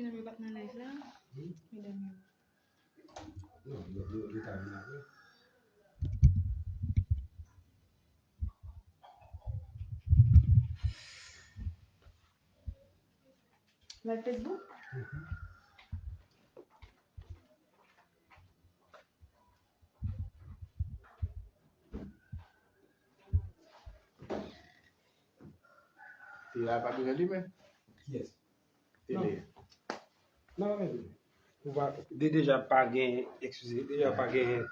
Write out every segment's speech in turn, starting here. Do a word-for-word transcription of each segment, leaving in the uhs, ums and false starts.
Medam yo pa t nan live la. Medam yo. Non, yo, yo, yo ta vin apre. Live Facebook? Tele a pa bezwen limen. Kiyès? Tele. Non, non, men ou va de, deja pa gen, eskize, deja pa gen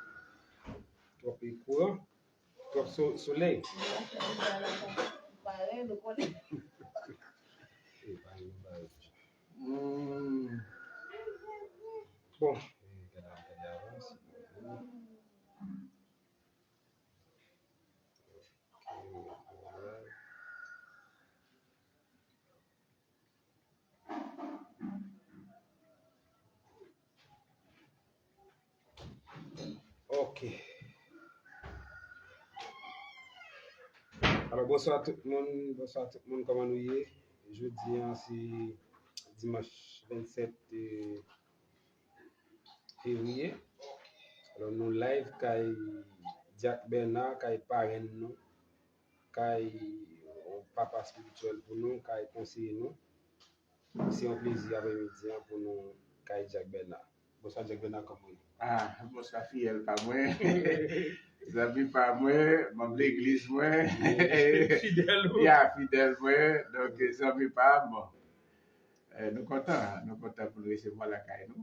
twòp kouran, twòp so, solèy. Hmm. Bon. Ok. Alò, bonswa tout moun, bonswa tout moun, kòman nou ye? Jodi a, se dimanch vennsèt, eh, fevriye. Alò, nou live kay Dyak Bèna, kay parenn nou, kay yon papa espirityèl pou nou, kay konseye nou. Se yon plezi apremidi an pou nou kay Dyak Bèna. Bonswa, Dyak Bèna, kòman w ye? Ah, bonswa, fiyèl pa mwen. Zanmi pa mwen, manm legliz mwen. Fidèl ou? Ya, fidèl mwen. Donk, zanmi pa m, bon. Eh, nou kontan, nou kontan pou nou resevwa lakay nou.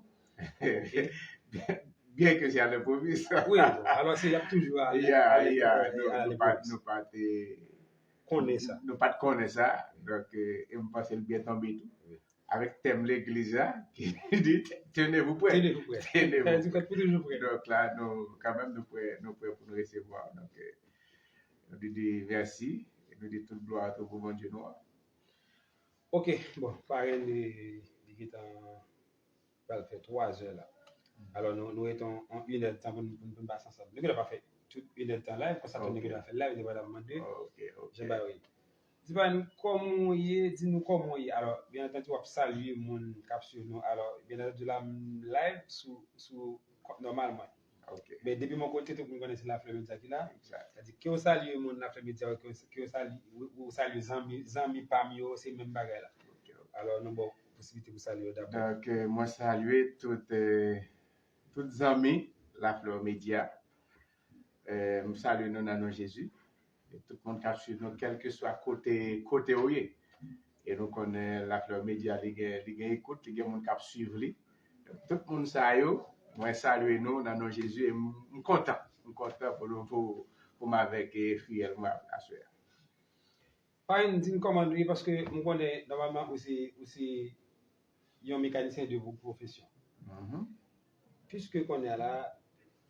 Byen ke se a lenpwovis. Wi, bon, alò se y ap toujou ale, ya, ale, ya, ale, nou, ale nou pa, nou pa te konnen sa. Nou pa t konnen sa. Donk, eh, e m panse l byen tonbe tou. Wi. Avèk tèm legliz la, ki di, tenez-vous prêts. Tenez-vous prêts. Tenez-vous prêts. Sa vle di kòd pou toujou prè. Donk la, nou, kanmenm, nou prè, nou prè pou nou resevwa w. Donk, eh, nou di, di mèsi, e nou di tout glwa tou pou Bondye nou an. Ok, bon, parenn li, li gentan pral fè twa zè la. Alò, nou, nou rete yon, yon inèdtan pou n, pou n, pou n pase ansanm. Nou gentan pa fè tout inèdtan live, konsa tou nou gentan fè live, nou gentan mande jan bagay yo ye. Di ba nou kòman w ye, di nou kòman w ye. Alò, byen antandi, w ap salye moun k ap swiv nou. Alò, byen antandi, la, m live sou, sou kont nòmal mwen. Ok. Men depi mwen konekte, tout moun konnen se Lafleur Media ki la. Egzat. Sa di, ke w salye moun Lafleur Media, ke w, ke w salye, ou, ou salye zanmi, zanmi pa m yo, se menm bagay la. Ok, ok. Alò, nou ba w posiblite pou salye yo dabò. Donk, eh, mwen salye tout, eh, tout zanmi Lafleur Media. Eh, m salye nou nan non Jezi. E tout moun k ap swiv nou, kèlkeswa kote, kote w ye. E nou konnen Lafleur Media, li gen, li gen ekout, li gen moun k ap swiv li. Tout moun sa yo, mwen salye nou nan non Jezi e m, m kontan. M kontan pou nou, pou, pou m avèk, eh, fiyèl mwen aswè a. Parenn, di m kòman nou ye, paske m konnen nòmalman ou se, ou se yon mekanisyen de pwofesyon. Mhm. Piske kounye a la,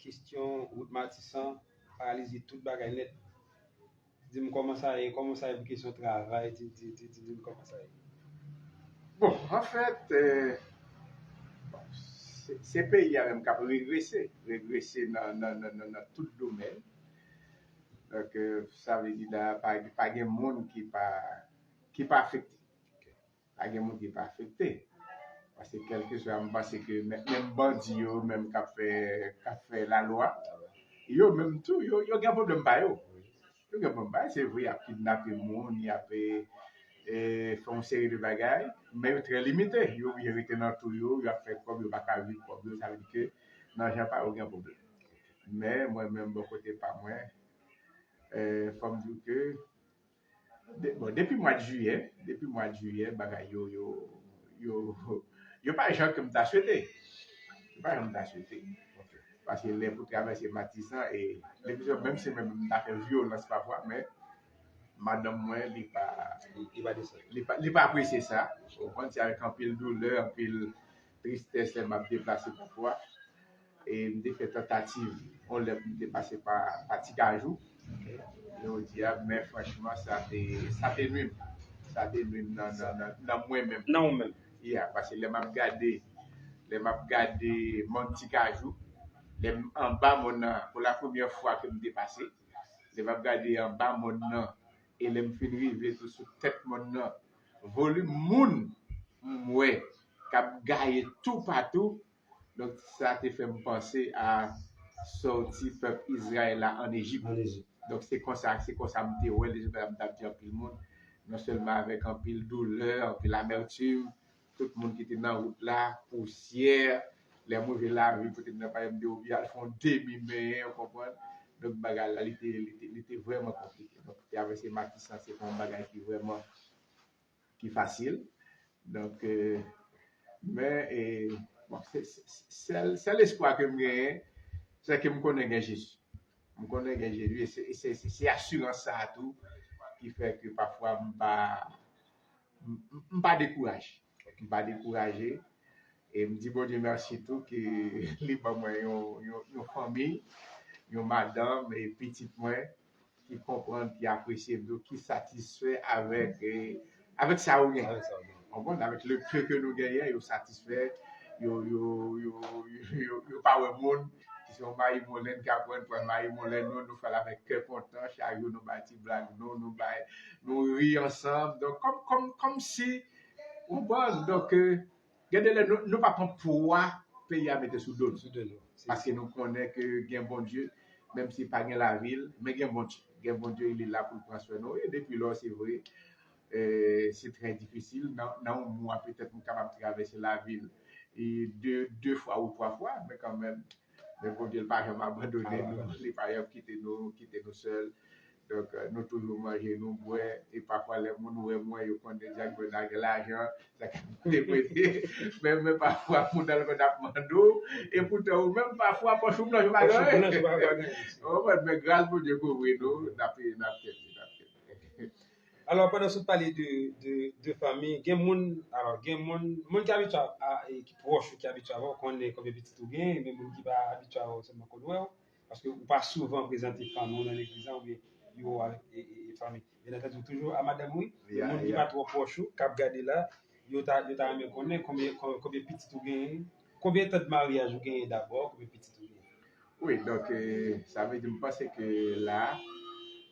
kesyon wout Matisan paralize tout bagay nèt. Di m kòman sa ye, kòman sa ye pou kesyon travay, di, di, di, di, di m kòman sa ye. Bon, anfèt, eh, bon, se, se peyi a menm k ap regrese, regrese nan, nan, nan, nan, nan tout domèn. Donk, eh, sa vle di la, pa, pa gen moun ki pa, ki pa afekte. Pa gen moun ki pa afekte. Paske kèlkeswa, m panse ke men-, menm bandi yo, menm k ap fè, k ap fè lalwa, yo menm tou, yo, yo gen pwoblèm pa yo. Yo gen pwoblèm pa yo. Se vre, y ap kidnape moun, y ap, eh, eh, fè yon seri de bagay, men yo trè limite. Yo oblije rete nan tou yo, y ap fè kòb, yo pa ka viv kòb yo, sa vle di ke nan jan pa yo gen pwoblèm. Men mwen menm, bò kote pa mwen, eh, fò m di w ke De-, bon, depi mwa jiyè, depi mwa jiyè, bagay yo, yo, yo, yo pa jan ke m ta swete. Yo pa jan m ta swete. Paske lè pou travèse Matisan, e, depi se menm semenn m ta fè vyolans pafwa, men madanm mwen, li pa, li pa desann, li pa, li pa apresye sa. Ou konprann, se avèk anpil doulè, anpil tristès lè m ap deplase pafwa. E m te fè tantativ, yon lè pou m te pase pa, pa Ti Kajou. Jodi a, men franchman, sa te, sa te nwi m. Sa te nwi m nan, nan, nan, nan mwen menm. Nan ou menm. Ya, paske lè m ap gade, lè m ap gade mòn Ti Kajou, lè m anba mòn nan, pou la premyè fwa ke m te pase, lè m ap gade anba mòn nan, e lè m fin rive tou sou tèt mòn nan, volim moun m wè k ap gaye toupatou. Donk, sa te fè m panse a sòti pèp Izrayèl la ann Ejip. Ann Ejip. Donk, se konsa, se konsa m te wè l, se konsa m t ap di anpil moun, non sèlman avèk anpil doulè, anpil amètim, tout moun ki te nan wout la, pousyè, lè m rive lavi, poutèt nan pa m te oblije al fè yon demi menyen, ou konprann? Donk, bagay la, li te, li te, li te vrèman konplike. Donk, travèse Matisan, se pa yon bagay ki vrèman ki fasil. Donk, euh, men, e, bon, se, se, sèl, sèl espwa ke m genyen, se ke m konnen gen Jezi. M konnen gen Jezi, e se, e se, se, se asirans sa a tou ki fè ke pafwa m pa, m, m, m pa dekouraje. M pa dekouraje. E m di Bondye mèsi tou ke li ban mwen yon, yon, yon fanmi, yon madanm e pitit mwen ki konprann, ki apresye m tou, ki satisfè avèk, e, avèk sa yo gen. Avèk sa yo gen. Konprann? Avèk le peu ke nou genyen, yo satisfè, yo, yo, yo, yo, yo, yo pa wè moun. Si se yon mayi Molèn k ap pran, pran mayi Molèn nou, nou fè l avèk kè kontan, chak jou nou bay ti blag nou, nou bay, nou ri ansanm. Donk, kòm, kòm, kòmsi, ou konprann? Donk, e, gen de lè nou, nou pa pran pwa peyi a mete sou do nou. Sou do nou. Se Paske nou konnen ke gen Bondye, menm si pa gen lavil, men gen Bondye. Gen Bondye, li la pou l pran swen nou. E depi lò, se vre, e, se trè difisil. Nan, nan yon mwa, petèt, m kapab travèse lavil e de, de fwa ou twa fwa, men kanmenm, men Bondye, li pa janm abandone nou, li pa janm kite nou, kite nou sèl. Donk, e, nou toujou manje, nou bwè, e pafwa lè moun wè mwen, yo konn deja ke mwen gen lajan, sa k ap deprese. Men, men pafwa moun nan konn ap mande w, e poutan ou menm pafwa pòch ou blanch, ou pa gen anyen. Ou konprann? Men gras Bondye kouvri nou, n ap, n ap kenbe, n ap kenbe. Alò, pandan sot pale de, de, de fanmi, gen moun, alò, gen moun, moun ki abitye a, a, e ki pwòch ou, ki abitye avè w, konnen konbyen pitit ou gen, men moun ki pa abitye avè w sèlman konn wè w. Paske ou pa souvan prezante fanmi w nan legliz la oubyen yo avèk e, e, e fanmi. Byen antandi, ou toujou a madanm ou, wi. Men moun ki pa twò pwòch ou, k ap gade la, yo ta, yo ta renmen konnen konbyen, kon- konbyen pitit ou genyen, konbyen tan de maryaj ou genyen dabò, konbyen pitit ou genyen. Wi, donk, e, sa vle di, m panse ke la,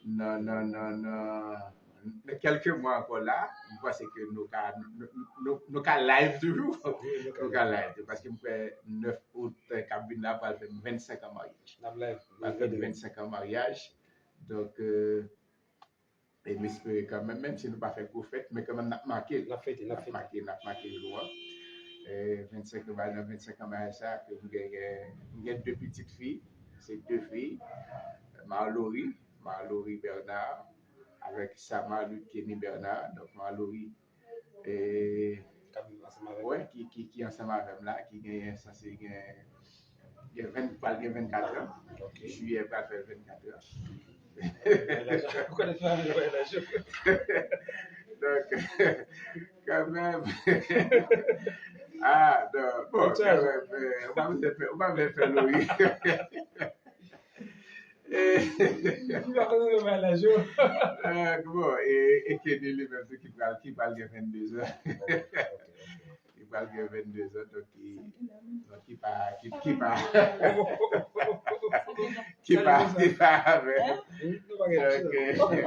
nan, nan, nan, nan, nan kèlke mwa ankò la, m panse ke nou ka, nou, nou, nou ka live toujou. Wi, nou ka live. Nou ka live, paske m kwè nèf out k ap vin la pral fè m vennsenk an maryaj. N ap live. Pral fè m vennsenk an maryaj. Donk, e, e m espere kanmenm, menm si nou pa fè gwo fèt, men kanmenm n ap make l. N ap fete, n ap fete. N ap make, n ap make jou an. E, vennsenk, nou pral nan vennsenk an maryaj sa, ke m genyen, m gen de pitit fi, se de fi, Marlory, Marlory Bernard, avèk Samarluth Kenny Bernard. Donk, Marlory, e, k ap viv ansanm avè w? Wi, ki, ki, ki ansanm avè m la, ki genyen, sanse gen, gen ven, pral gen vennkat an. Ok. Jiyè pral fè vennkat an. Ou konnen fè laj ou. Donk, kanmenm. Ah, non, bon, kanmenm, e, ou pa bezwen fè, ou pa bezwen fè lori. Li pa konn anyen bay laj yo. Ah, bon, e, e Kenny li menm tou ki pral, ki pral gen vennde zan. Ki pral gen vennde zan, donk ki, donk ki pa, ki, ki pa, ki pa, ki pa avè. Donk, e, donk,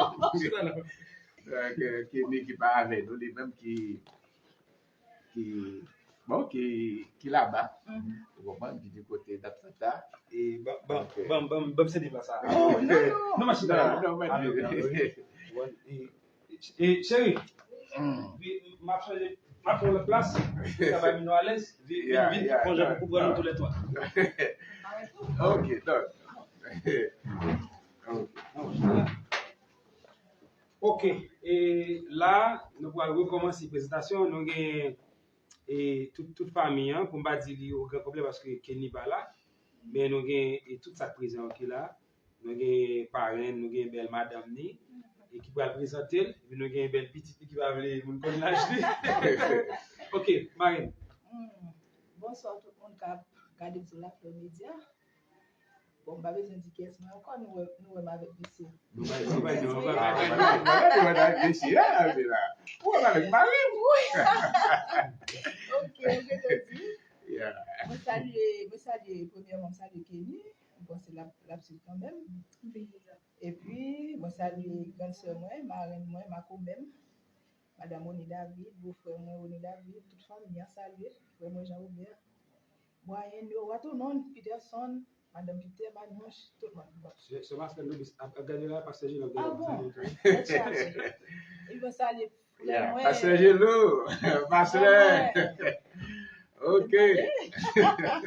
e, Kenny ki pa avè nou, li menm ki, ki, bon, ki, ki laba. Ou konprann, ki di kote d'Atlanta. E ban, ban, ban, ban, ban m sede plas sa. Oh, non, non. Non, machine la. Non, non, non. E, e, cheri, m ap chanje, m ap pran lòt plas. Sa va vin nou alèz. Vin, vin, vin, fè yon jan pou pran nou toulètwa. Ok, donk. Ok. Ok, e la, nou pral rekòmanse prezantasyon. Nou gen, e, tout, tout fanmi an, pou m pa di li o gran konplè paske Kenny pa la. Men nou gen, e, tout sa k prezan yo ki la. Nou gen parenn, nou gen bèl madanm ni, e ki pral prezante l. Epi nou gen bèl pitit li ki pa vle moun konn laj li. Ok, marenn. Hmm. Bonswa tout moun k ap gade m sou Lafleur Media. Bon, m pa bezwen di kiyès mwen ankò, nou wè, nou wè m avèk mesye. Nou pa, nou pa, nou pa, nou pa, nou pa, nou pa, mesye a, se la. Ou wè m avèk mari m. Wi. Ok, m gentan di. Yeah. Mwen salye, mwen salye, premyèman, m salye Kenny. M panse l ap, l ap swiv kanmenm. Epi, mwen salye grann sè mwen, marenn mwen, makomè m. madanm Rony David, bofrè mwen Rony David, tout fanmi an salye, frè mwen Jean Robert, Brian, yo, Watonon, Peterson, madanm Peter, Manouche, tout moun. Bon. Se, se Master Louis ap, ap gade la, Pastè Jilo ap gade. Ah bon? Tèt chaje. Li va salye frè mwen. Pastè Jilo, Pastè. Ok.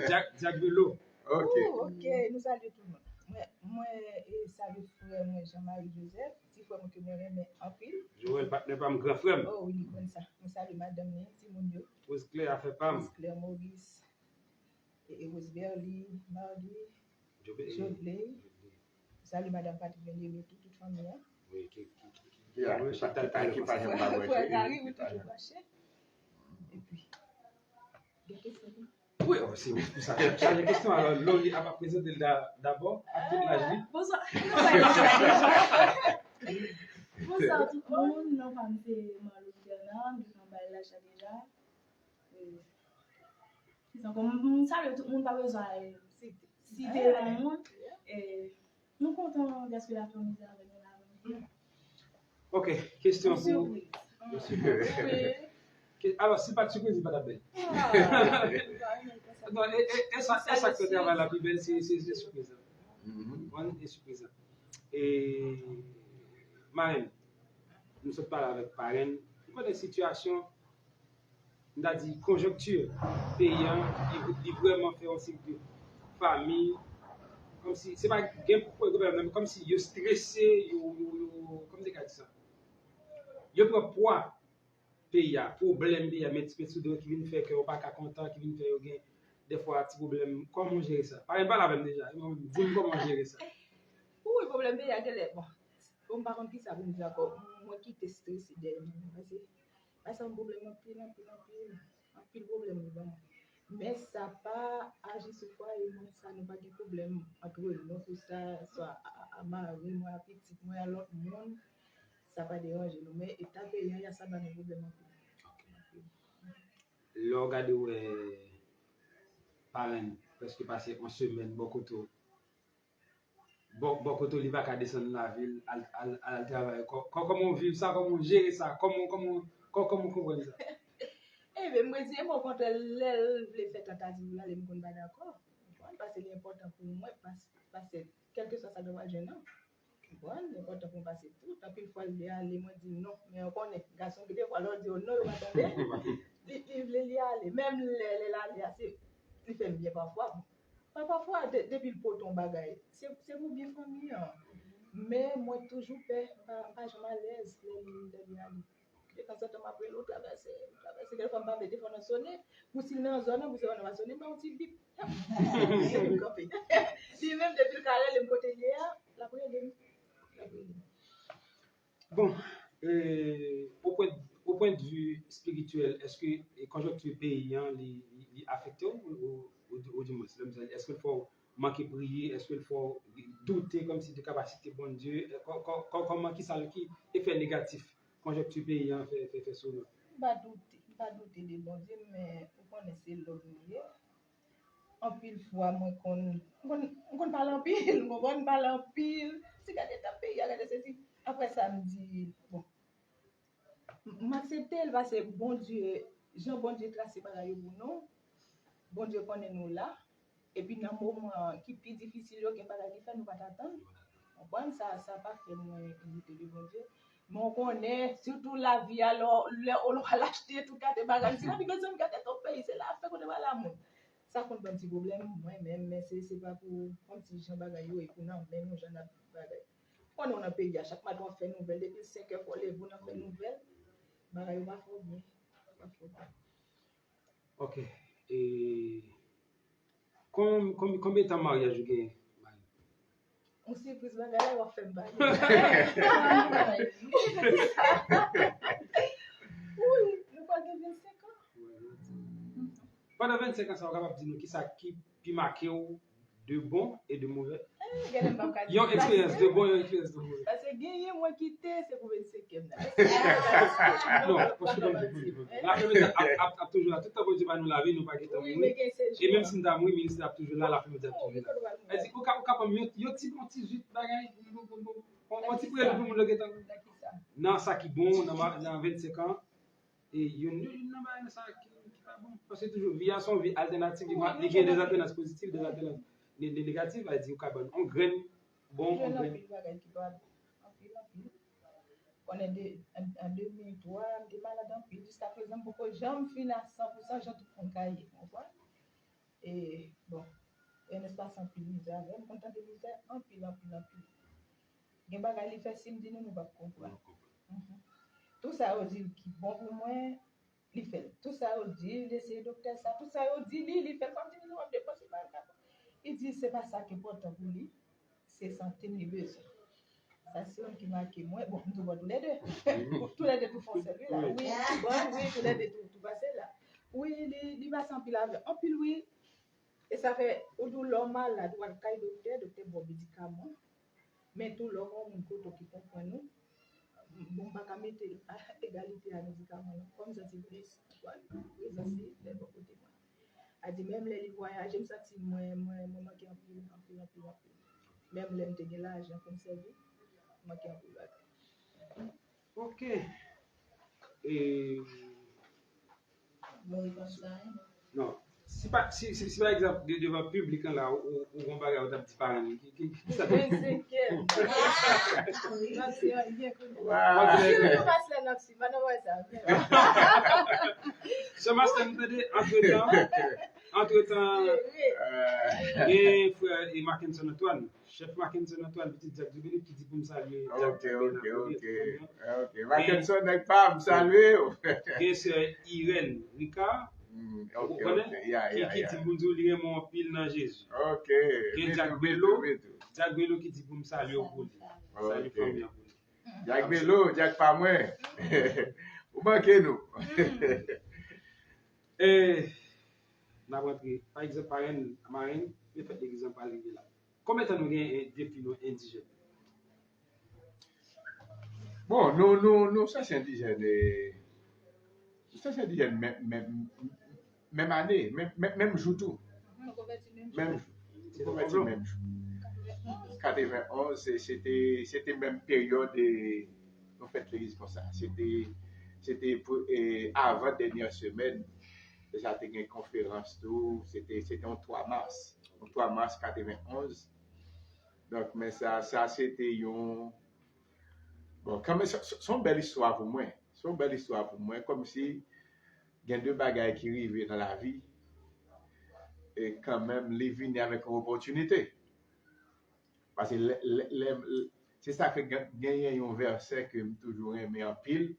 Jack, Jack Velo. Ok. Oh, ok, nou salye tout moun. Mwen, mwen e salye frè mwen Jean-Marie Joseph, ti frè mwen ke mwen renmen anpil. Joël, patnè pa m, gran frè m. Oh wi, li konn sa. Mwen salye madanm li, timoun yo. Rose Claire, afè pa m. Rose Claire Maurice, e, e Rose Berly, Marly, Jodeley. Salye madanm Patrick Bien-Aimé, tout, tout fanmi an. Wi, ki, ki, ki, ki, ki, ki pa janm pa branche. Frè Gary, wi, toujou branche. Epi, gen kesyon tou. Wi, oh, se pou sa. Chaje kesyon, alò, Lori ap, ap prezante l da-, dabò, ak tout laj li. Bonswa. Bonswa tout moun, non pa m se Marlou Bernard, m te konn bay laj la deja. E, se sa, m salye tout moun, pa bezwen al site yon moun. E, nou kontan dèske la fè yon mizè avè nou la jodi. Ok, kesyon pou. Yon sipriz. Ke-, alò, si pa t sipriz, li pa t ap bèl. Non, e, e, e sa, e sa k fè travay la pi bèl, se, se, se sipriz la. Konprann? E sipriz la. E, marenn, nou sot pale avèk parenn. Nou konnen sitiyasyon, m ta di, konjonkti peyi an, li, li vrèman fè yon seri de fanmi, kòmsi, se pa gen pwoblèm, men kòmsi yo strese, yo, yo, yo, kòman te ka di sa? Yo pran pwa peyi a, pwoblèm peyi a, met, met sou do yo ki vin fè ke yo pa ka kontan, ki vin fè yo gen, dèfwa, ti pwoblèm. Kòman w jere sa? Parenn pale avè m deja, di m kòman w jere sa. Wi, pwoblèm peyi a genlè, bon, bon, m pa konn kisa pou m di ankò. Mwen kite strese dèyè mwen, paske, paske m pwoblèm anpil, anpil, anpil. Anpil pwoblèm li ban mwen. Men sa pa aji sou fwaye mwen, sa nou pa gen pwoblèm antre nou pou sa, swa a, a, a mari mwen, a pitit mwen, a lòt moun, sa pa deranje nou. Men eta peyi an, ya sa ba nou pwoblèm anpil. Lè w gade, w wè parenn prèske pase yon semèn bò kote w, bò, bò kote w, li pa ka desann lavil, al, al, al travay. Kò-, kò-, kòman w viv sa, kòman w jere sa, kòman, kòman, kò-, kòman w konprann sa? Ebyen, mwen di, mwen okontrè, lè l vle fè tantativ la, lè m konn pa dakò. Ou konprann? Paske li enpòtan pou mwen, pas-, paske kèlkeswa sa k va jwenn nan. Ou konprann? Li enpòtan pou mwen paske tout, anpil fwa, l vle ale, mwen di non. Men ou konnen, gason gen de fwa, lè w di yo non, yo pa tande. Li, li vle li ale. Menm lè, lè l ale a, se, li fè m byen pafwa. Pa, pafwa, de-, depi l pote yon bagay, se, se pou byen fanmi an. Men mwen toujou pè, m pa, m pa janm alèz lè li, lè li ale. Detanzantan, m ap rele, ou travèse, ou travèse. Kèlkefwa, m pa vle defann nan sone. Pou si l nan zòn nan, pou se nan va sone, m ba yon ti bip. Epi m kanpe. Li menm, depi l ka rele m kote l ye a, l ap rele m. L ap rele m. Bon, e, au point, au point de vue spirituel, èske, e, konjonkti peyi an, li, li, li afekte w, ou, ou, ou, ou di mwens, lè m di, èske l fè w manke priye, èske l fè w doute kòmsi de kapasite Bondye, e, kò-, kò-, kò-, kòman, kisa l ki efè negatif konjonkti peyi an fè, fè, fè sou nou? M pa doute, m pa doute de Bondye, men ou konnen se lòm nou ye. Anpil fwa, mwen konn, mwen konn, mwen konn pale anpil, mwen konn pale anpil. Si gade tan peyi a, gade sesi. Apre sa, m di, bon, m, m aksepte l paske Bondye, jan Bondye trase bagay yo pou nou, Bondye konnen nou la. Epi nan moman ki pi difisil yo, gen bagay ki fè nou pa t atann. Konprann? Sa, sa pa fè mwen doute de Bondye. Men w konnen, sitou lavi a, lè, lè w al achte tout kalite bagay, si w ap gade zòn kalite tout peyi, se la afè kote pa la moun. Sa konn ban m ti pwoblèm, mwen menm, men se, se pa pou, kòmsi jan bagay yo ye pou nan men nou, jan n ap viv bagay. Konnen w nan peyi a, chak maten w ap fè nouvèl, depi l senk è fò w leve, w nan fè nouvèl, bagay yo pa fè w byen. Pa fè w byen. Ok. E kon-, kon-, konbyen tan maryaj ou genyen, Marie? Yon sipriz bagay la, w ap fè m pale. Wi, nou pral gen vennsenk an. Pandan vennsenk an sa, ou kapab di nou kisa ki pi make w de bon e de movè? Eh, genlè m p ap ka di. Yon eksperyans de bon, yon eksperyans de movè. Paske genyen mwen kite, se pou vennsenkyèm nan. Non, paske Bondye, Bondye, Bondye. Lafèmèdi ap, ap, ap toujou la. Tout tan Bondye ba nou lavi, nou pa gentan mouri. E menm si n ta mouri, minis la ap toujou la, lafèmèdi ap toujou la. Èske ou ka, ou ka ban m yon, yon ti, yon ti zit bagay, yon, yon, yon, yon, yon ti prèv pou moun yo gentan. nan sa ki bon, nan, ma- nan vennsenk an, e youn, youn nan bagay sa ki, ki pa bon. Paske toujou, vi a se yon vi altènatif, li, li gen de altènans pozitif, de altènans ne- ne- negatif, sa vle di ou ka ban yon grenn bon, yon grenn. Anpil bagay ki pa bon. Anpil, anpil. Konnen de, an, an de mil twa, m te malad anpil. Jiska prezan, m poko janm fin a san pou san jan tout moun ka ye, konprann? E, bon, Ernest pase anpil mizè avè m, m konn tande mizè anpil, anpil, anpil. Gen bagay li fè, si m di nou, nou p ap konprann. Mhm. Tout sa yo di l ki bon pou mwen, li fè l. Tout sa yo di l, eseye doktè sa, tout sa yo di li, li fè l. Fò m di nou, m ap depanse bagay sa. Li di, se pa sa ki enpòtan pou li, se sante m li bezwen. Sa se youn ki make mwen. Bon, m tou bon toulède. Toulède tou fè yon sèl wi la. Wi, wi, toulède tou, tou pase la. Wi, li, li pase anpil avè, anpil wi. E sa fè, ou di w lè w malad, ou al kay doktè, doktè ba w medikaman. Men tou, lè w gen yon moun kote w ki konprann ou, bon, m pa ka mete egalite a medikaman nan. Fò m santi plis, prezans li lè bò kote mwen. A di, menm lè li vwayaje, m santi mwen, mwen, mwen manke anpil, anpil, anpil, anpil. Menm lè m te gen lajan pou m sèvi, m manke anpil bagay. Ok. E... Bon, li pa sa, hein? Non. Si pa, si, si, si pa egzanp, de, devan piblik an la, ou, ou, ou gon bagay ou t ap di paran, ki, ki, ki sa t ap... Mwen se kè. Mwen se anyen kounye la. Wow. Si nou pa sè nan ti, pa nan wè sa. Chè mastè, m tande, antretan, antretan, gen frè e Mackenson Antoine, chèf Mackenson Antoine, pitit Jack Dominique, ki di pou m salye Jack Dominique. Ok, ok, ok. Mackenson, nèg pa m, salye w. Gen sè Irène Ricard, ou konnen, ki, ki di pou m di w li renmen w anpil nan Jezi. Ok. Gen Jack Belo, Jack Belo ki di pou m salye w pou li. Salye fanmi an pou li. Jack Belo, Jack pa mwen. Ou manke nou. E, n ap rantre, pa egzanp, parenn, marenn, men fèt legliz lan pral rive la. Konbyen tan nou gen, e, depi nou endijèn? Bon, nou, nou, nou chèche endijèn, e, nou chèche endijèn menm, menm, menm ane, menm, menm, menm jou tou. Nou konvèti menm jou. Menm jou. Nou konvèti menm jou. Katrevenonz, se, se te, se te menm peryòd, e, nou fèt legliz konsa. Se te, se te pou, e, avan dènyè semèn, deja te gen konferans tou, se te, se te yon twa mas. Yon twa mas katrevenonz. Donk, men sa, sa se te yon, bon, kanmenm, se, se, se yon bèl istwa pou mwen. Se yon bèl istwa pou mwen, kòmsi gen de bagay ki rive nan lavi, e kanmenm, li vini avèk yon opòtinite. Paske lè, lè, lè, se sa fè gen, genyen yon vèsè ke m toujou renmen anpil,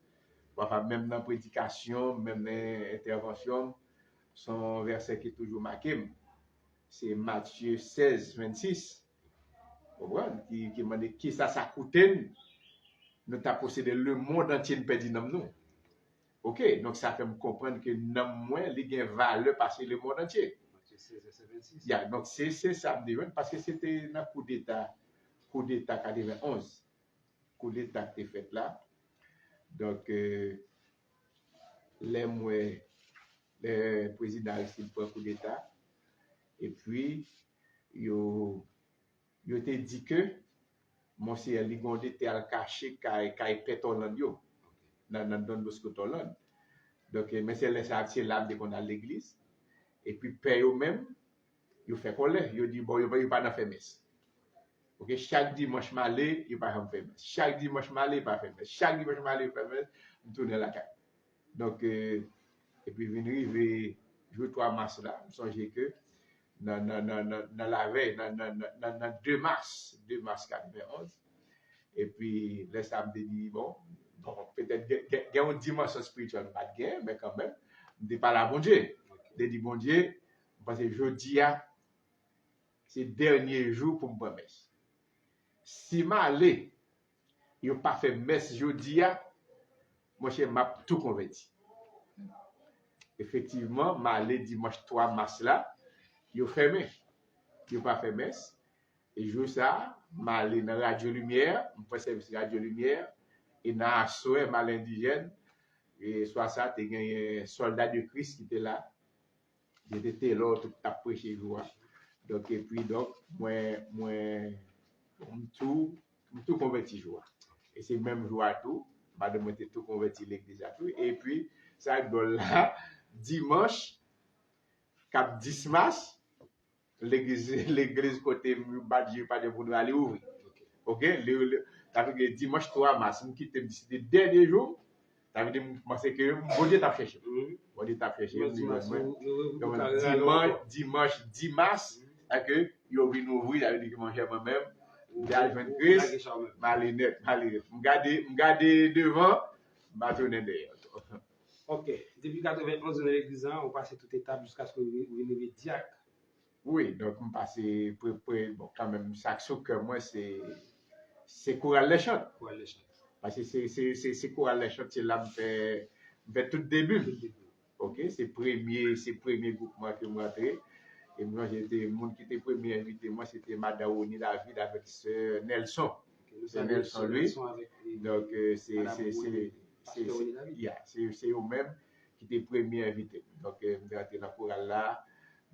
pafwa menm nan predikasyon, menm nan entèvansyon, se yon vèsè ki toujou make m. Se Matye sèz, vennsis. Konprann? Ki, ki mande, kisa sa koute n, nou ta posede lemonn antye, n pèdi nanm nou. Ok, donk sa fè m konprann ke nanm mwen, li gen valè pase lemonn antye. Matye sèz, vèsè vennsis. Ya, donk se, se sa m te jwenn, paske se te nan koudeta, koudeta katrevenonz, koudeta ki te fèt la. Donk, e, lè m wè, lè prezidan Aristide pran koudeta, epi yo, yo te di ke Monseyè Ligonde te al kache kay, kay pè Tòland yo, nan, nan Don Bosco Tòland. Donk, e, men se lè sa, se la m te konn al legliz. Epi pè yo menm, yo fè kòlè. Yo di, bon, yo, yo pa nan fè mès. Ok, chak dimanch m ale, yo pa janm fè mès. Chak dimanch m ale, yo pa fè mès. Chak dimanch m ale, yo fè mès. M tounen lakay. Donk, e, epi vin rive jou twa mas la, m sonje ke nan, nan, nan, nan, nan lavèy, nan, nan, nan, nan, nan de mas, de mas katrevenonz, epi lè sa a m te di, bon, bon, petèt gen, gen, gen yon dimansyon espirityèl m pa t gen, men kanmenm, m te pale a Bondye. M te di, Bondye, m panse jodi a, se dènye jou pou m pran mès. Si m ale, yo pa fè mès jodi a, monchè, m ap tou konvèti. Efektivman, m ale dimanch twa mas la, yo fèmen. Yo pa fè mès. E jou sa a, m ale nan Radyo Limyè, m pran sèvis Radyo Limyè, e nan aswè, m al Endijèn, e swa sa, te genyen Soldats de Christ ki te la, se te Telò tou k t ap preche jou a. Donk, epi, donk, mwen, mwen, m tou, m tou konvèti jou a. E se menm jou a tou, Madanm mwen te tou konvèti legliz la tou. Epi, sa k dwòl la, dimanch, k ap dis mas, legliz, legliz kote m bat je pa de pou nou ale ouvri. Ok, li, li, sa vle di dimanch twa mas, m kite m, se te dènye jou, sa vle di m panse ke Bondye t ap chèche m. Bondye t ap chèche m, li jwenn mwen. Donk, dimanch, dimanch dis mas, sa ke yo vin ouvri, sa vle di ke monchè mwen menm, m te al jwenn Kris, m ale nèt, m ale. M gade, m gade devan, m pa tounen dèyè ankò. Ok, depi katrevenn onz ou nan legliz la, ou pase tout etap jiskaske ou vin rive dyak. Wi, donk m pase pre, pre, bon, kanmenm, sa k sou kè mwen, se, se Koral Lèchant. Koral Lèchant. Paske se, se, se, se Koral Lèchant, se la m fè, m fè tout debi m. Tout debi. Ok, se premye, se premye gwoup mwen ke m rantre. E m sonje te, moun ki te premye envite mwen, se te madan Rony David avèk sè Nelson. Ok, nou salye sè Nelson Louis. Donk, euh, se, se, se, se, yeah, se, se yo menm ki te premye envite m. Donk, euh, m te rantre nan koral la.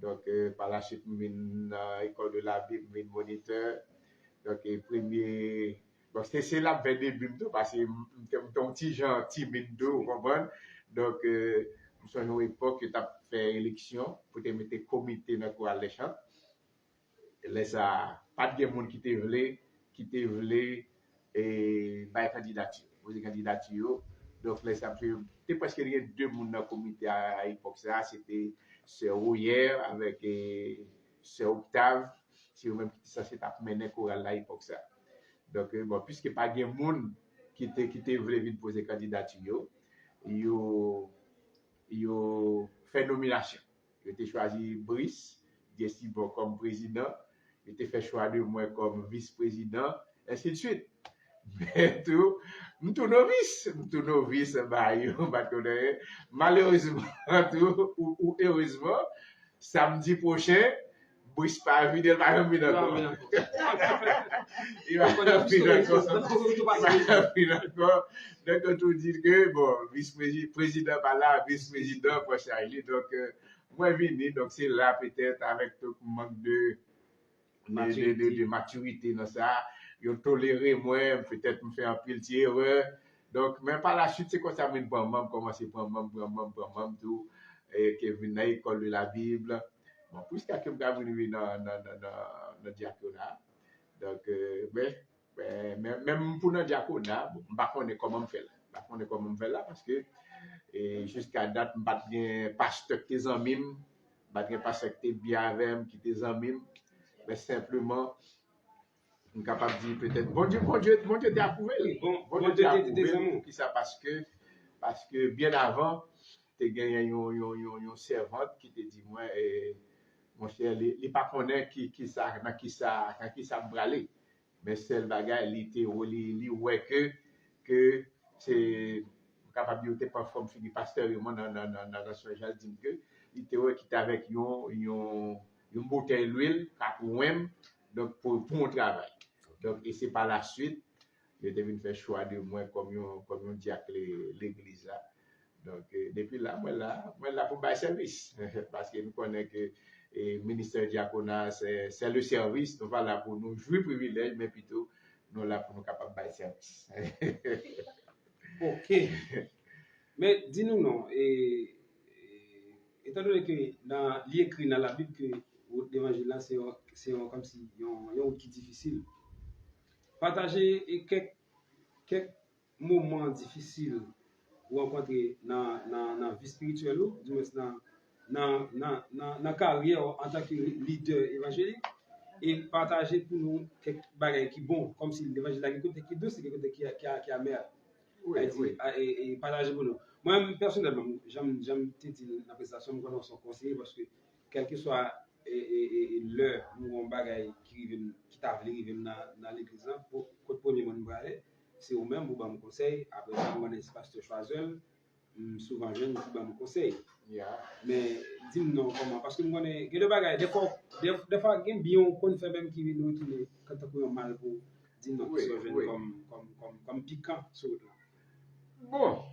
Donk, euh, pa la swit, m vin nan École de la Bible, m vin monitè. Donk, euh, premye, bon, se, se la m fè debi m tou, paske m, m te, m te yon ti jan timid tou, ou konprann? Donk, euh, m sonje yon epòk yo t ap fè eleksyon pou te mete komite nan Koral Lèchant. Lè sa a, pa t gen moun ki te vle, ki te vle, e, bay kandidati, poze kandidati yo. Donk, lè sa a, te prèske gen de moun nan komite a, a epòk sa a, se te sè Royer avèk, e, sè Octave, se yo menm ki te sanse t ap mennen koral la epòk sa a. Donk, e, bon, piske pa gen moun ki te, ki te vle vin poze kandidati yo, yo, yo fè nominasyon. Yo te chwazi Brice Dieussibon kòm prezidan, yo te fè chwa de mwen kòm vis prezidan, ensi de swit. Men tou, m tou novis, m tou novis anba yo, m pa t konn anyen. Malerezman tou, ou, ou erezman, samdi pwochen, Brice pa vini, l pa janm vin ankò. Li pa janm vin ankò. Li pa janm vin ankò. Donk, yo tou di ke, bon, vis prezi-, prezidan pa la, vis prezidan pran chaj li. Donk, euh, mwen vini, donk se la petèt avèk tout mank de, de, de, de, de matirite nan sa, yo tolere mwen, petèt m fè anpil ti erè. Donk, men pa la swit, se konsa m vin pran manm, kòmanse pran manm, pran manm, pran manm tou, e ke vin nan École de la Bible. Bon, jiska ke m ka vin rive nan, nan, nan, nan, nan dyakona. Donk, euh, men, men, men, menm pou nan dyakona, bon, m pa konnen kòman m fè la. M pa konnen kòman m fè la, paske, e, jiska dat, m pa t gen pastè ki te zanmi m, m pa t gen pastè ki te byen avè m, ki te zanmi m. Men senpleman, m kapab di petèt, Bondye, Bondye, Bondye te apwouve l. Bon, Bondye te apwouve l. Poukisa? Paske, paske byen avan, te genyen yon, yon, yon, yon sèvant ki te di mwen, e, monchè, li, li pa konnen ki, ki sa, nan ki sa, nan ki sa m prale. Men sèl bagay, li te, li, li wè ke, ke se, m kapab di, yo te pafòm figi pastè yo, mwen, nan, nan, nan, nan, nan Sè Jal di m ke li te wè ki te avèk yon, yon, yon boutèy lwil, k ap wè m, donk, pou, pou yon travay. Donk, e se pa la swit, yo te vin fè chwa de mwen kòm yon, kòm yon dyak le-, legliz la. Donk, eh, depi la, mwen la, mwen la pou bay sèvis. Paske nou konnen ke, eh, ministè dyakona, se, se le sèvis. Nou pa la pou nou jwi privilèj, men pito nou la pou nou kapab bay sèvis. Ok. Men, di nou non, e, e, etandone ke nan, li ekri nan Labib ke wout levanjil la, se yon, se yon, kòmsi, yon, yon wout ki difisil. Pataje e kèk, kèk moman difisil ou rankontre nan, nan, nan vi espirityèl ou, dimwens nan, nan, nan, nan, nan karyè w antanke lidè evanjelik, e pataje pou nou kèk bagay ki bon, kòmsi levanjil la gen kote ki dous, gen kote ki, ki, ki amè. Wi, wi. A, e, e pataje pou nou. Mwen, pèsonèlman, jan m, jan m te di l nan prezantasyon, m konnen w se yon konseye, paske kèlkeswa e, e, e, e lè m gen yon bagay ki rive m, ki ta vle rive m nan, nan legliz lan, pou, kot premye moun m prale, se ou menm pou ban m konsèy. Apre sa, m mande pastè Choiseul, m souvan jwenn li ban m konsèy. Men, di m non, kòman? Paske m konnen, gen de bagay, defwa, de, defwa gen byen w konn fè menm ki vin retounen tankou yon mal pou di non, ki sa w jwenn kòm, kòm, kòm, kòm pikan sou wout la. Bon,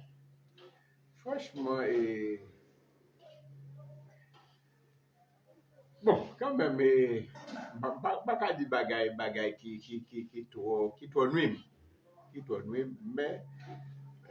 franchman, e, Bon, kanmenm, e, m pa, m pa, m pa ka di bagay, bagay ki, ki, ki, ki twò, ki twò nwi m. Ki twò nwi m, men,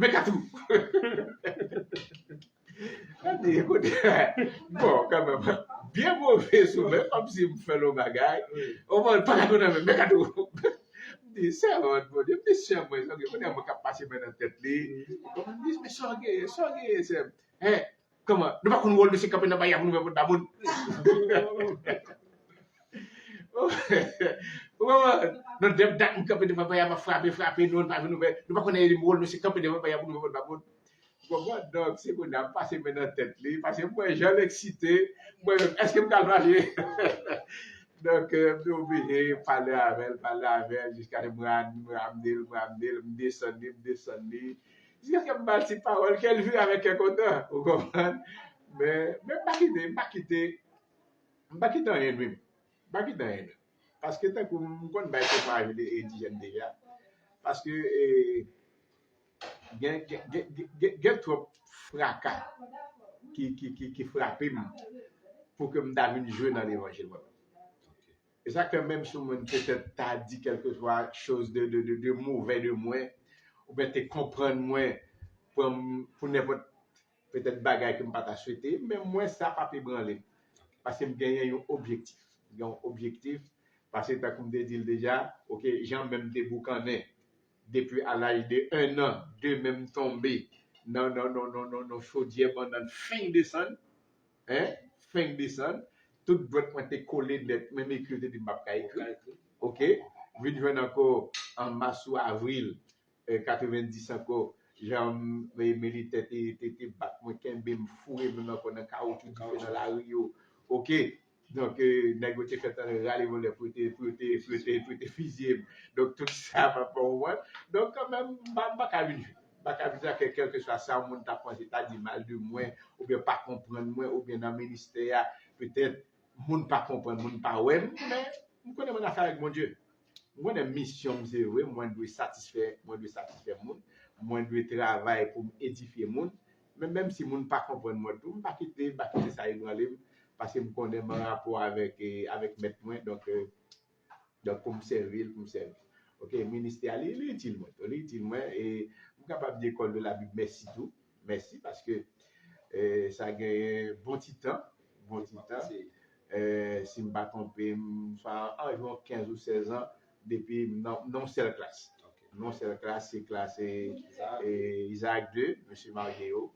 Mekatou. Ann di, ekoute, bon, kanmenm, byen move sou mwen, kòmsi m fè l yon bagay. Ou konprann, pa ka konn anmen, Mekatou. M di, sèvant, Bondye, m di, sè mwen, sa gen, kounye a mwen k ap pase men nan tèt li. M di, men sa w genyen, sa w genyen, sè m? Hein? Kòman? Nou pa konn wòl nou se kanpe nan baya pou nou fè pòt ba moun. Ou konprann? Non, dèp dat m kanpe devan baya, m ap frape, frape, nou, nou pa vin ouvè. Nou pa konnen wòl nou se kanpe devan baya pou nou fè pòt ba moun. Ou konprann? Donk, se kounye a m pase men nan tèt li, paske m wè jan l eksite, m wè, èske m pral mache? Donk, euh, m te oblije pale avè l, pale avè l, jiskaske m ramde l, m ramde l, m ramde l, m desann li, m desann li. Jiskaske m ba l ti pawòl, ke l vire avèk kè kontan, ou konprann? Men, men m pa kite, m pa kite, m pa kite anyen nwi m. M pa kite anyen nwi m. Paske tankou m konn bay temwayaj de endijèn deja. Paske, eh, gen, gen, gen, gen, gen, gen twòp fraka ki, ki, ki, ki frape m pou ke m ta vin jwe nan levanjil mwen. E sa k fè menm si yon moun petèt ta di kèlkeswa choz de, de, de, de movè de mwen, oubyen te konprann mwen, pran m pou nenpòt petèt bagay ke m pa ta swete, men mwen sa p ap ebranle m. Paske m genyen yon objektif. M gen yon objektif, paske tankou m te di l deja, oke, jan menm te boukannen depi a laj de en an, de men m tonbe nan, nan, nan, nan, nan, nan chodyè bannann, fenk desann, hein, fenk desann, tout dwèt mwen te kole nèt, menm ekri yo te di m p ap ka ekri, oke, vin jwenn ankò an mas ou avril, eh, katrevenndis ankò, jan m, eh, militè te, te, te bat mwen, kenbe m, foure men m ankò nan kawotchou dife nan lari yo. Oke. Donk, eh, nèg yo te fè tande rale vòlè pou yo te, pou yo te, pou yo te, pou yo te fiziye m. Donk, tout sa m ap konprann. Donk, kanmenm, m pa, m pa ka vin jwe. M pa ka vin jwe ak kèlkeswa sa yon moun ta panse, ta di mal de mwen, oubyen pa konprann mwen, oubyen nan ministè a, petèt, moun pa konprann, moun pa wè m, men m konnen m nan afè avèk Bondye. M konnen misyon m se vre, mwen dwe satisfè, mwen dwe satisfè moun, mwen dwe travay pou m edifye moun. Men menm si moun pa konprann mwen tou, m pa kite, m pa kite sa ebranle m, paske m konnen m an rapò avèk, eh, avèk mèt mwen, donk, eh, donk pou m sèvi l, pou m sèvi. Oke, ministè a, li, li itil mwen tou, li itil mwen, e m kapab di École de la Bible mèsi tou, mèsi, paske, eh, sa genyen bon ti tan, bon ti tan. Eh, si m pa twonpe m, sa anviwon kenz ou sèz an depi m nan, nan yon sèl klas. Nan yon sèl klas, se klas, eh, eh, Isaac de, mesye Margueyo.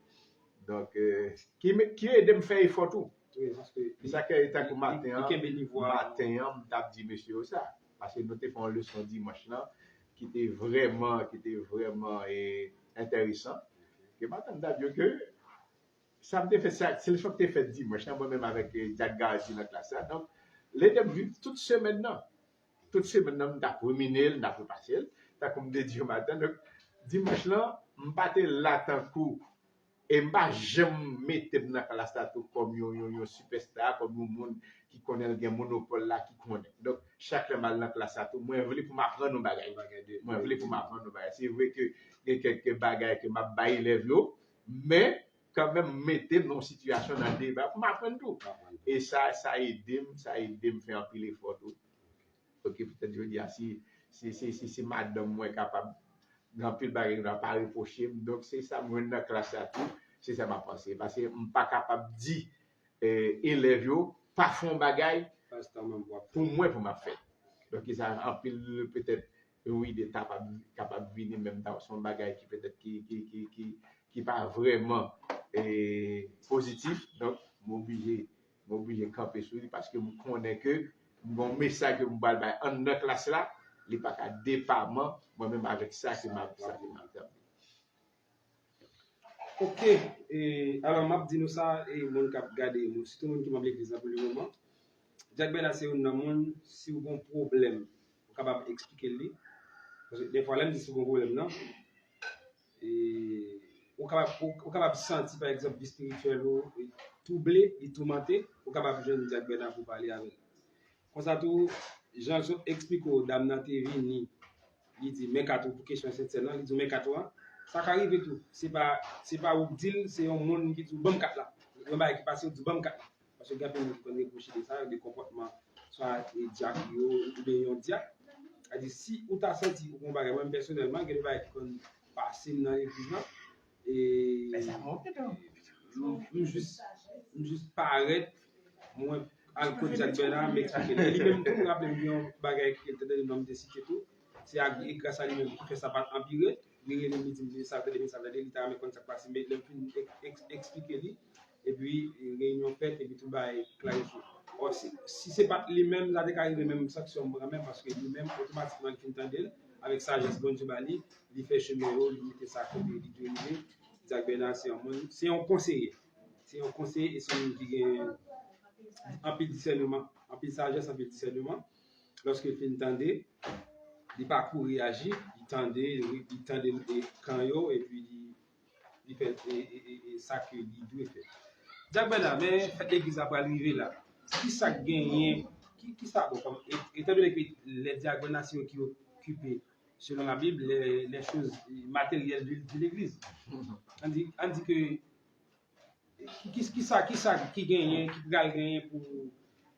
Donk, eh, ki, ki ede m fè efò tou. Wi, paske li, sa ke tankou maten an, maten an, m t ap di mesye yo sa. Paske nou te fè yon leson dimanch lan ki te vrèman, ki te vrèman eh, enteresan. Ke maten m t ap di yo ke sa m te fè, sa, se leson ki te fèt dimanch lan, mwen menm avèk eh, Jack Gardy nan klas la. Donk, l ede m viv tout semèn nan. Tout semèn nan, m t ap rimine l, m t ap repase l. Tankou m te di yo maten, donk, dimanch lan, m pa te la tankou E m pa janm mete m nan klas la tou kòm yon, yon, yon sipèsta, kòm yon moun ki konnen l gen monopòl la, ki konnen. Donk, chak lè m al nan klas la tou, mwen vle pou m aprann yon bagay. Mwen vle pou m aprann yon bagay. Se vre ke gen kèk bagay ke m ap bay elèv yo, men kanmenm m mete m nan yon sitiyasyon nan deba pou m aprann tou. E sa, sa ede m, sa ede m fè anpil efò tou. Ok, petèt jodi a, si, si, si, si, si madanm mwen kapab gen anpil bagay, nou pa repwoche m. Donk, se sa m jwenn nan klas la tou, se sa m ap panse. Paske m pa kapab di eh, elèv yo pa fè yon bagay pou mwen, pou m ap fè. Donk, sa anpil, petèt, yon ide kapab, kapab vini menm tan, se yon bagay ki petèt ki, ki, ki, ki, ki pa vrèman eh, pozitif. Donk, m oblije, m oblije kanpe sou li paske m konnen ke m gen yon mesaj ke m pral bay anndan klas la, li pa ka depaman mwen menm avèk sa ke m ap, sa ke m ap tann. Ok, e, alò m ap di nou sa, e, moun k ap gade nou, sitou moun ki manm legliz la pou le moman. Jack Bernard se youn nan moun, si w gen yon pwoblèm, ou kapab eksplike l li. Paske defwa, lè m di si w gen yon pwoblèm nan, e, ou kapab, ou, ou kapab santi, pa egzanp, vi espirityèl ou e, twouble, li toumante, ou kapab jwenn Jack Bernard pou pale avè l. Konsa tou, jan Job eksplike w, dam nan te vini, li di, men kat ou pou kesyon Sent Sèn nan, li di w, men kat ou an. Sa ka rive tou. Se pa, se pa ou k di l, se yon moun ki di w, ban m kat la. Yon bagay ki pase, ou di w, ban m kat la. Paske gen anpil moun ki konn repwoche de sa, de konpòtman, swa e dyak yo, oubyen yon dyak. Sa di, si ou ta santi ou gen bagay, mwen menm pèsonèlman, gen de bagay ki konn pase m nan legliz lan, e m, m jis, m jis parèt, mwen al kot Jack Bernard, m eksplike li. E li menm tou, m raple m gen yon bagay ke l te tande m nan, m te site tou. Se ak, e gras a li menm ki fè sa pa t anpire. Li rele m, li di m, li sa tande, li sa tande, li ta renmen konn sa k pase. Men lè m fin ek-, ek-, eksplike li, epi reyinyon fèt, epi tout bagay klarifye. Or, si, si se pa t li menm, sa te ka rive menm sanksyon m pran menm, paske li menm, otomatikman, li fin tande l, avèk sajès Bondye ba li, li fè chemen yo, li mete sa kote li dwe rive. Jack Bernard se yon moun, se yon konseye. Se yon konseye e se yon moun ki gen anpil disèneman, anpil sajès, anpil disèneman. Lòske l fin tande, li pa kouri aji, li tande, li, li tande e, kan yo, epi li, li fè e, e, e, e sa ke li dwe fè. Jack Bernard, men fèt legliz la pral rive la. Kisa k genyen? Ki, kisa, bon, kòm, e, etandone ke lè Jack Bernard se yo ki okipe, selon Labib, les, les choses matérielles de, de l'église. Ann di, ann di ke, ki, ki, kisa, kisa ki genyen, ki pral genyen pou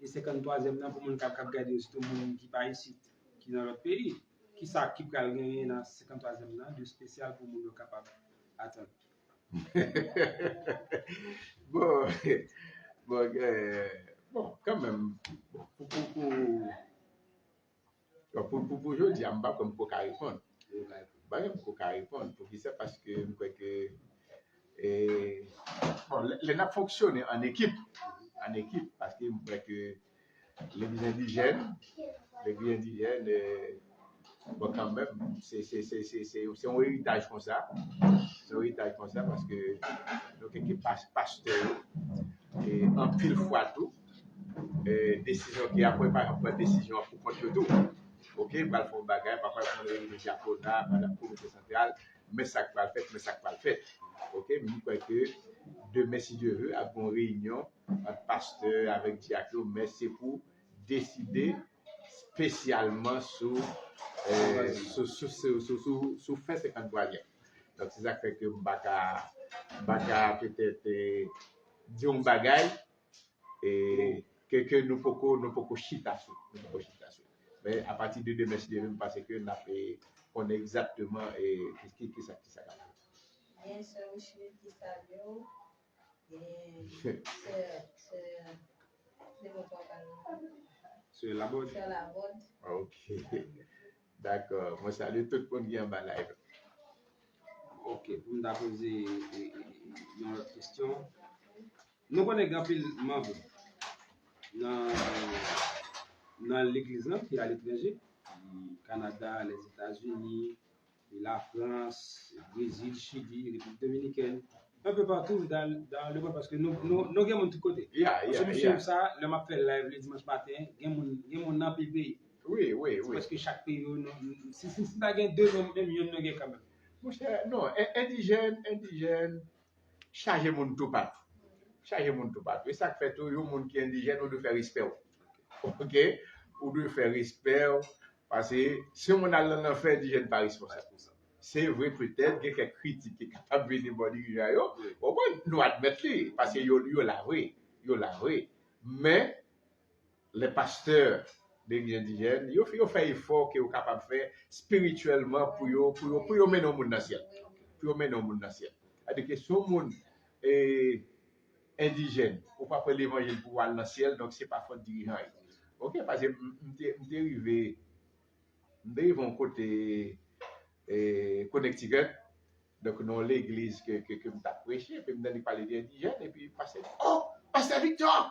e senkanntwazyèm nan, pou moun k ap, k ap gade yo, sitou moun ki pa isit, ki nan lòt peyi? Kisa ki pral genyen nan senkanntwazyèm nan de espesyal pou moun yo kapab atann? Bon, bon, eh, bon, kanmenm, bon, pou, pou, pou, bon, pou, pou, pou jodi a, m pa kwè m ko ka reponn. M pa kwè m ko ka reponn. Poukisa? Paske m kwè ke, eh, bon, lè, lè n ap fonksyone an ekip, an ekip, paske m kwè ke Legliz endijèn, legliz endijèn, eh, bon, kanmenm, se, se, se, se, se, se yon eritaj konsa. Se yon eritaj konsa paske nou gen ke pas-, pastè yo, e anpil fwa tou, eh, desizyon ki apre, pa egzanp, pran desizyon an pou kont yo tou. Ok, pral fè yon bagay, pafwa yo konn reyini dyakona, pandan komite santral, men sa k pral fèt, men sa k pral fèt. Ok, m kwè ke demen, si Dye vle, ap gen yon reyinyon ant pastè avèk dyak yo, men se pou deside espesyalman sou, eh, sou, sou, sou, sou, sou, sou fen senkanntwazyèm. Donk, se sa k fè ke m pa ka, m pa ka petèt, eh, di yon bagay, eh, ke, ke nou poko, nou poko chita sou, nou poko chita sou. Men apati de demen, si Dye vle, m panse ke n ap, eh, konnen egzakteman, eh, ki, ki, ki sa, ki sa k ap fèt. Byen, sè Micheline ki salye w. E sè, sè, se mwen papa nou. Sè Labòd. Sè Labòd. Ok. Dakò. Mwen salye tout moun ki anba live. Ok, pou m ta poze e, e, e, yon lòt kesyon. Nou konnen gen anpil manm nan, nan legliz lan ki aletranje, Kanada, Lèzetazini, Lafrans, Brezil, Chili, Repiblik Dominikèn, enpe patou dans, dans le monde, paske nou, nou, nou gen moun tout kote. Yeah, yeah, Paske nou yeah. Sa, lè m ap fè live le dimanche matin, gen moun, gen moun nan anpil peyi. Wi, wi, wi. Prèske chak peyi yo, nou, si, si, si pa gen de, menm, menm youn nou gen kanmenm. Monchè, non, en- endijèn, endijèn, chaje moun toupatou. Chaje moun toupatou. E sa k fè tou, yon moun ki endijèn, ou dwe fè respè w. Ok? Ou dwe fè respè w. Paske si yon moun al nan lanfè, endijèn pa responsab. Se vre, petèt, gen kèk kritik ki kapab vini bò dirijan yo. Bon, bon, nou admèt li, paske yo, yo la vre. Yo la vre. Men, lè pastè legliz endijèn, yo, yo fè efò ke yo kapab fè espirityèlman pou yo, pou yo, pou yo mennen yon moun nan syèl. Pou yo mennen yon moun nan syèl. Sètadi ke si yon moun e, endijèn, ou pa pran levanjil pou w al nan syèl, donk se pa fòt dirijan yo. Ok, paske m m te, m te rive, m te rive yon kote e, Connecticut, donk nan yon legliz ke, ke, ke m t ap preche, epi m tande pale de endijèn, epi pastè di, oh, pastè Victor!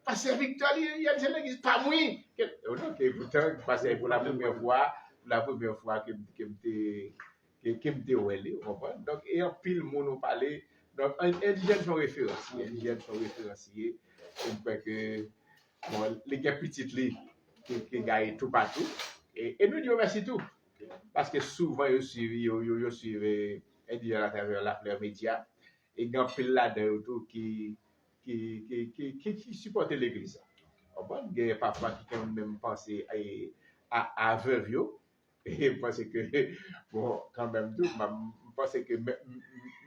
Pastè Victor, li, li se legliz pa mwen! Ke, oh, non, ke poutan, pastè, pou la premyè fwa, pou la premyè fwa ke, ke m te, ke, ke m te wè li, ou konprann? Donk, e anpil moun ou pale, donk, en- endijèn se yon referans, endijèn se yon referans, ye, e m kwè ke, bon, li gen pitit li, ki, ki gaye toupatou, e, e nou di yo mèsi tou, paske souvan yo swiv, yo, yo, yo swiv e, endijèn atravè Laflè Medya, e gen anpil ladan yo tou ki, ki, ki, ki, ki, ki sipòte legliz la. Konprann? Gen pafwa ki gen menm panse e, a, a vèv yo, e m panse ke, bon, kanmenm tou, m m panse ke menm,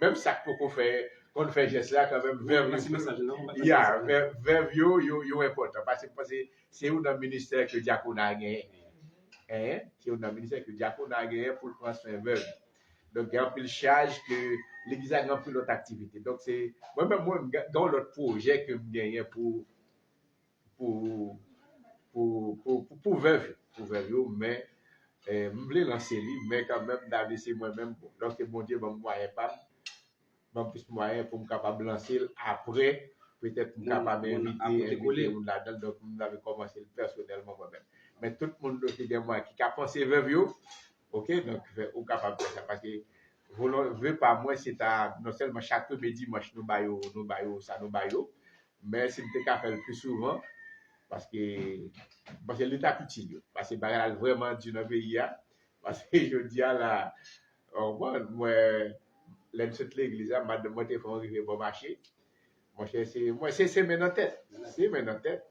menm sa k poko fè, konn fè jès la, kanmenm, vèv yo, Pase mesaj la, nou pa ya, pase mesaj la. Vèv, vèv yo, yo, yo enpòtan. Paske m panse se youn nan ministè ke dyakona genyen. Hein? Se youn nan ministè ke dyakona genyen pou l pran swen vèv. Donk, gen anpil chaj ke legliz la gen anpil lòt aktivite. Donk, se, mwen menm, mwen, gen gen yon lòt pwojè ke m genyen pou, pou, pou, pou, pou, pou vèv yo, pou vèv yo, men eh, m vle lanse li, men kanmenm, David, se mwen menm, bon, donk, Bondye ban m mwayen pa m, ban m plis mwayen pou m kapab lanse l, apre, petèt, m Bon, kapab bon, envite, apre te envite kole. Moun ladan l, donk, m ap kòmanse l pèsonèlman mwen menm. Men tout moun ki gen mwayen ki ka panse vèv yo, ok, donk, fè- ou kapab fè sa, paske volonte pa mwen, se ta, non sèlman chak premye dimanch, nou ba yo, nou ba yo, sa nou ba yo, men si m te ka fè l pi souvan, paske, paske li t ap itil yo, paske bagay la vrèman di nan peyi a, paske jodi a la, oh, bon, mwen, lè m sot legliz la, madanm mwen te fè yon rive bò mache, monchè, se, mwen, se semen nan tèt, semen nan tèt,